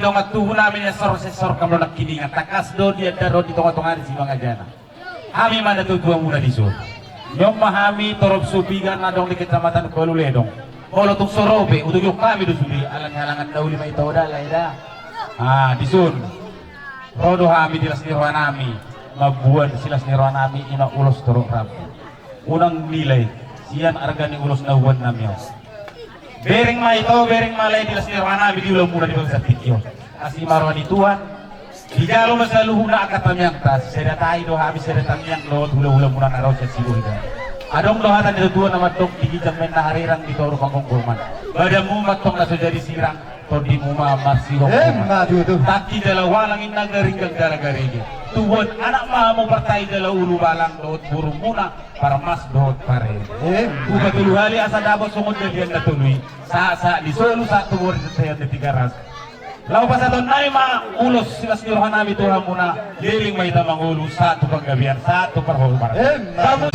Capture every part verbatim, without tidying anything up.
Dongan tubu nami na sor sesor kam do nangkiningan, tangkas do diandar on di tonga-tonga ni si mangajana. Hami ma na tuatuamuna dison. Nion ma hami torop Sopiga na adong di Kecamatan Baluledong. Molo tung so ro pe, utugion hami do sude, ala ni halangan na uli ma ita oda, ala eda. Ah, dison. Ro do hami di las ni roha nami, mamboan silas ni roha nami, ima ulos torop rambu. Unang nilai sian arga ni ulos na huboan nami on. Bereng ma ito, bereng ma lae di las ni roha nami di ulaonmuna di bagasan tingki on. Asi ma roha ni Tuhan, dijalo ma saluhutna angka tangiangta, sisada tahi do hami sada tangiang dohot hula-hulamuna na ro sian Sibolga. Adong do hata ni natuatua na mandok, di ginjang ma inna harirang, di toru panggomgoman. Badanmu ma antong na so jadi sirang, tondimu ma marsihomhoman. Emma tutu. Tangki jala ualang inna, garinggang jala garege. Tubuan anak ma hamu partai jala ulubalang dohot burumuna parmas dohot parere. Emma. Hupatolu hali asa dapot songon dalihan na tolu i. Sahat-sahat ni solu, sahat tu boru, sahat tu Tigaras. Laho pasahaton nami ma ulos silas ni roha nami tu hamuna. Leleng ma hita mangolu, sahat tu panggabean, sahat tu parhorasan. Emma.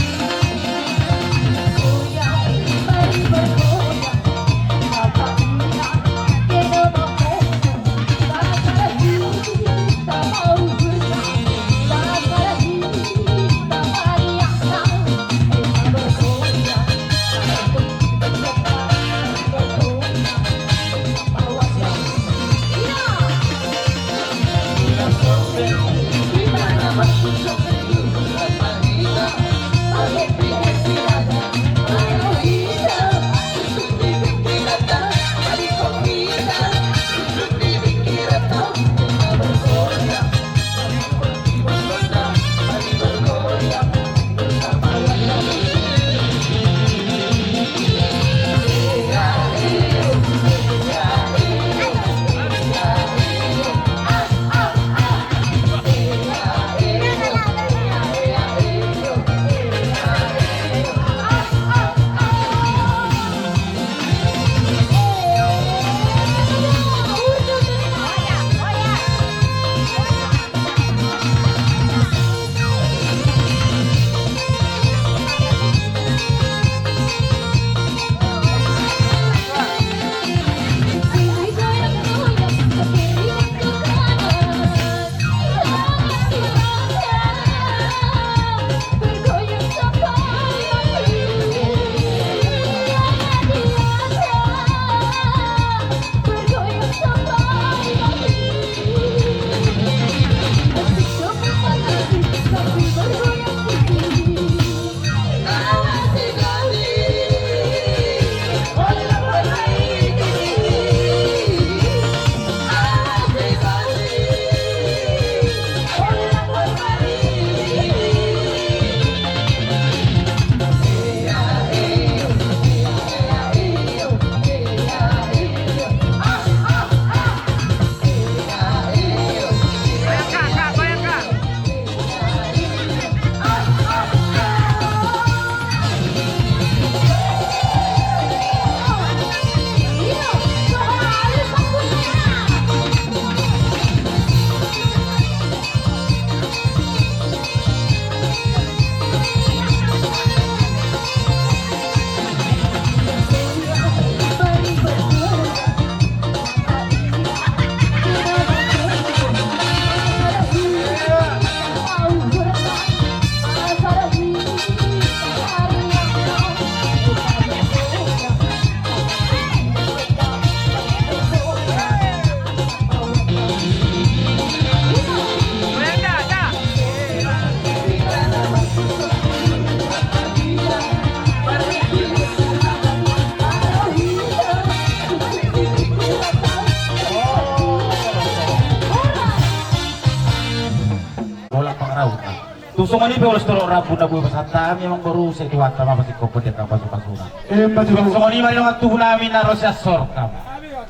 Bola pangarahutna. Tung songon i pe ulos torop rambu na boi pasahat hami, amang boru, sai Tuhanta ma pasingkophon di angka pasupasuna. Emma tutu. Songon i ma dongan tubu nami na ro sian Sorkam.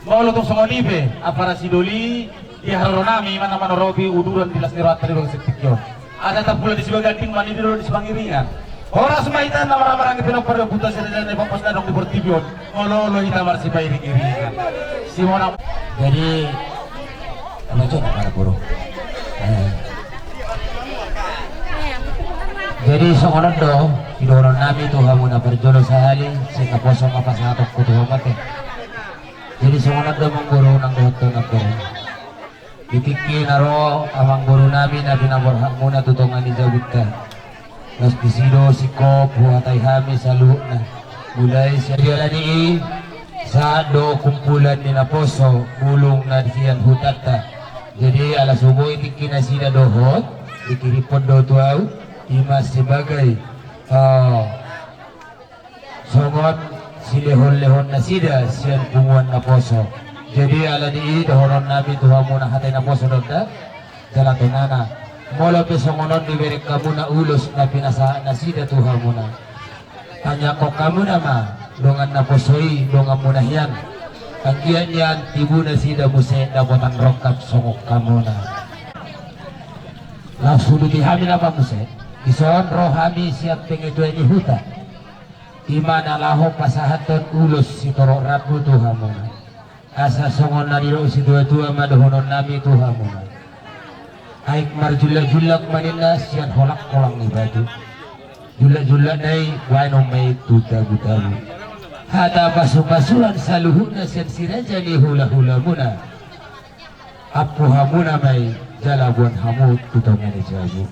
Molo tung songon i pe, ampara sidoli, di haroro nami ma na manoropi uduran di las ni rohanta di bagasan tingki on. Asa tapula di sibaganding, manidi do di sipangiringan. Horas ma hita na marhahamaranggi, pinompar ni ompunta sirajana, di pongkos na adong di portibi on. Molo olo hita marsipairing-iringan. Simona. Jadi, apa itu, para guru? Eh. Jadi songon on do, di dohonon nami tu hamu na parjolo sahali, sai taposo ma pasahatonku tu hamu ate. Jadi songon on do, amang boru, nang dohot tu amang boru. Di tingki na ro amangboru nami na pinaborhat muna tu tonga ni jabunta. Laos disi do singkop huhatai hami saluhutna. Mulai sian, jadi alani i, sahat do kumpulan ni naposo bulung na di sian hutanta. Jadi ala so boi tingki nasida dohot, dikirimhon do tu ahu, i ma sebagai, eh, songon silehon-lehon nasida sian punguan naposo. Jadi alani i dohonon nami tu hamuna, hata ni naposo do da, jala tonana. Molo pe songon on dibereng hamuna ulos na pinasahat nasida tu hamuna, tangiangkon hamuna ma dongan naposo i donganmuna hian. Anggiat nian tibu nasida muse dapotan rongkap songon hamuna. Laos huduti hami nama muse. Dison ro hami sian pengetua ni huta, i ma na laho pasahathon ulos sitorop rambu tu hamuna. Asa songon na nidok situa-tua ma dohonon nami tu hamuna. Aek marjullak-jullak ma ninna sian holang-holang ni batu. Jullak-jullak na i baenon ma i tu tagu-tagu. Hata pasu-pasuan saluhutna sian si raja ni hula-hulamuna. Ampu hamuna ma i jala boan hamu tu tonga ni jabu.